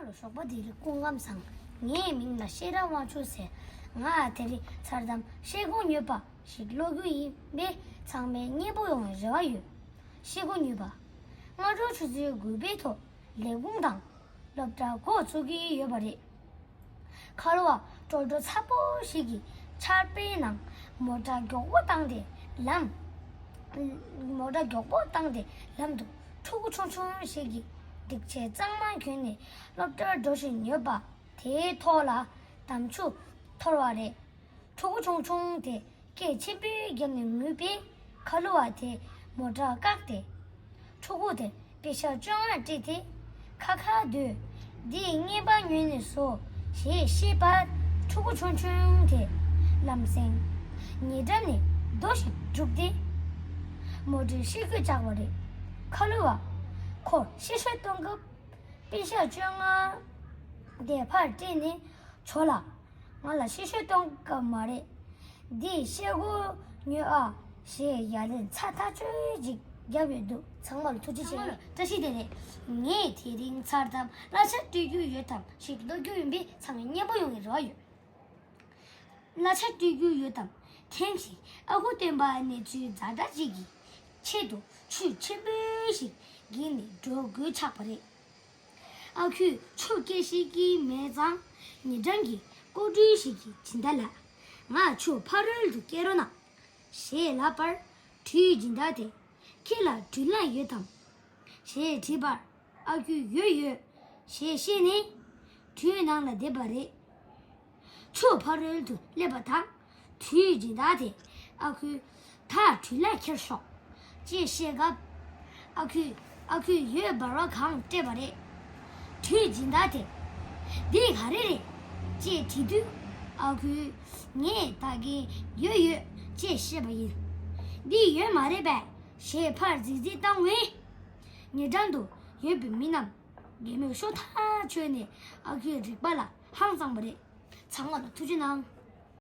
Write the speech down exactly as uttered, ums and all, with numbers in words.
ཞོགས་པ་བདེ་ལེགས། སྐུ་ཁམས་བཟང་། ངའི་མིང་ལ་ཤེས་རབ་དབང་ཕྱུག་ཟེར། ང་དེ་རིང་མཚར་གཏམ་ཤེལ་སྒོ་ཉོས་པ་ཞིག་ཀློག་རྒྱུ་ཡིན་པས། ཚང་མས་མཉེས་པོ་ཡོང་བའི་རེ་བ་ཡོད། ཤེལ་སྒོ་ཉོས་པ། སྔ་དྲོ་ཆུ་ཚོད་དགུ་པའི་ཐོག་ལས་ཁུངས་དང་སློབ་གྲྭ་འགོ་ཚུགས་ཀྱི་ཡོད་པ་རེད། ཁ་ལོ་བ་ཀྲོ་ཀྲོ་ཚ་པོ་ཞིག་གིས་ཆར་པའི་ནང་མོ་ཊ་མགྱོགས་པོ་བཏང་སྟེ་ལམ། མོ་ཊ་མགྱོགས་པོ་བཏང་སྟེ་ལམ་དུ་ཕྲུ་གུ་ཆུང་ཆུང་ཞིག་གིས་སྒྲིག་ཆས་གཙང་མ་གྱོན་ནས་སློབ་གྲྭར་འགྲོ་བཞིན་ཡོད་པ་དེའི་ཐོག་ལ་དམ་ཆུ་འཐོར་བ་རེད། ཕྲུ་གུ་ཆུང་ཆུང་དེ་སྐད་ཆེན་པོས་བརྒྱབ་ནས་ངུས་པས། ཁ་ལོ་བ་དེས་མོ་ཊ་བཀག་སྟེ། ཕྲུ་གུ་དེར་པེ་ཤག་བཅོ་ལྔ་སྤྲད་དེ། ཁ་ཁ་སྡོད། འདིས་རྔན་པ་ཉོས་ནས་བཟོ། ཞེས་བཤད་པར། ཕྲུ་གུ་ཆུང་ཆུང་དེས་ལམ་སེང་ཉེ་འགྲམ་ནས་རྡོ་ཞིག་བསྒྲུགས་ཏེ། མོ་ཊའི་ཤེལ་སྒོ་བཅག་པ་རེད། ཁ་ལོ་བ་ཁོར་ཤེལ་སྒོ་གཏོང་སྐབས། པེ་ཤག་བཅོ་ལྔ་དེ་ཕར་སྤྲད་ནས། ཇོ་ལགས། ང་ལ་ཤེལ་སྒོ་གཏོང་སྐབས་མ་རེད། འདིས་ཤེལ་སྒོ་ཉོས་ཨ། ཞེས་ཡ་ལན་ཚ་ཐག་ཆོད་ཅིག་བརྒྱབ་ཡོད་འདུག་ཚང་མ་ལ་ཐུགས་རྗེ་ཆེ། ཚང་མ་ལ་བཀྲ་ཤིས་བདེ་ལེགས། ངས་དེ་རིང་མཚར་གཏམ་གླ་ཆ་སྤྲོད་རྒྱུ་ཡོད་དམ་ཞིག་ཀློག་རྒྱུ་ཡིན་པས། ཚང་མས་མཉེས་པོ་ཡོང་བའི་རེ་བ་ཡོད། གླ་ཆ་སྤྲོད་རྒྱུ་ཡོད་དམ། ཐེངས་ཤིག་ཨ་ཁུ་སྟོན་པ་གནས་ཚུལ་ཛ་དྲག་ཅིག་གི་ཆེད་དུ་ཆུ་ཆེན་པོ་ཞིག་བརྒལ་ནས་འགྲོ་དགོས་ཆགས་པ་རེད། ཨ་ཁུས་ཆུ་སྐྱེལ་ཤེས་ཀྱི་མེད་ཙང་། ཉེ་འགྲམ་གྱི་ཀོ་ཀྲུའུ་ཞིག་གིས། སྦྱིན་བདག་ལགས། ང་ཆུ་ཕ་རོལ་དུ་སྐྱེལ་རོགས་གནང་། ཞེས་ལབ་པར། དྲུང་སྦྱིན་བདག་དེས། ཁྱེད་ལ་དྲིལ་བསྒྲགས་ཡོད་དམ། ཞེས་དྲིས་པར། ཨ་ཁུས་ཡོད་ཡོད་ཅེས་བཤད་ནས་དྲུང་ནང་ལ་བསྡད་པ་རེད། ཆུ་ཕ་རོལ་དུ་སླེབས་པ་དང་། དྲུང་སྦྱིན་བདག་དེས་ཨ་ཁུར་ད་དྲིལ་བསྒྲགས་འཁྱེར་ཤོག་ཅེས་བཤད་སྐབས། ཨ་ཁུས་ཨ་ཁུས་ཡོད་འབར་བ་གང་སྤྲད་པ་རེད། དྲུང་སྦྱིན་བདག་དེས་འདི་ག་རེ་རེད་ཅེས་དྲིས་དུས། ཨ་ཁུས་ངས་ད་གིན་ཡོད་ཡོད་ཅེས་བཤད་པ་ཡིན། འདི་ཡོད་མ་རེད་པས་ཞེས་ཕར་རྫིག་རྫིག་བཏང་བས། ཉེ་འགྲམ་དུ་ཡོད་པའི་མི་རྣམས་གད་མོ་ཤོར་ཐག་ཆོད་ནས་ཨ་ཁུའི་རིག་པ་ལ་ཧང་སངས་པ་རེད། ཚང་མ་ལ་ཐུགས་རྗེ་གནང་།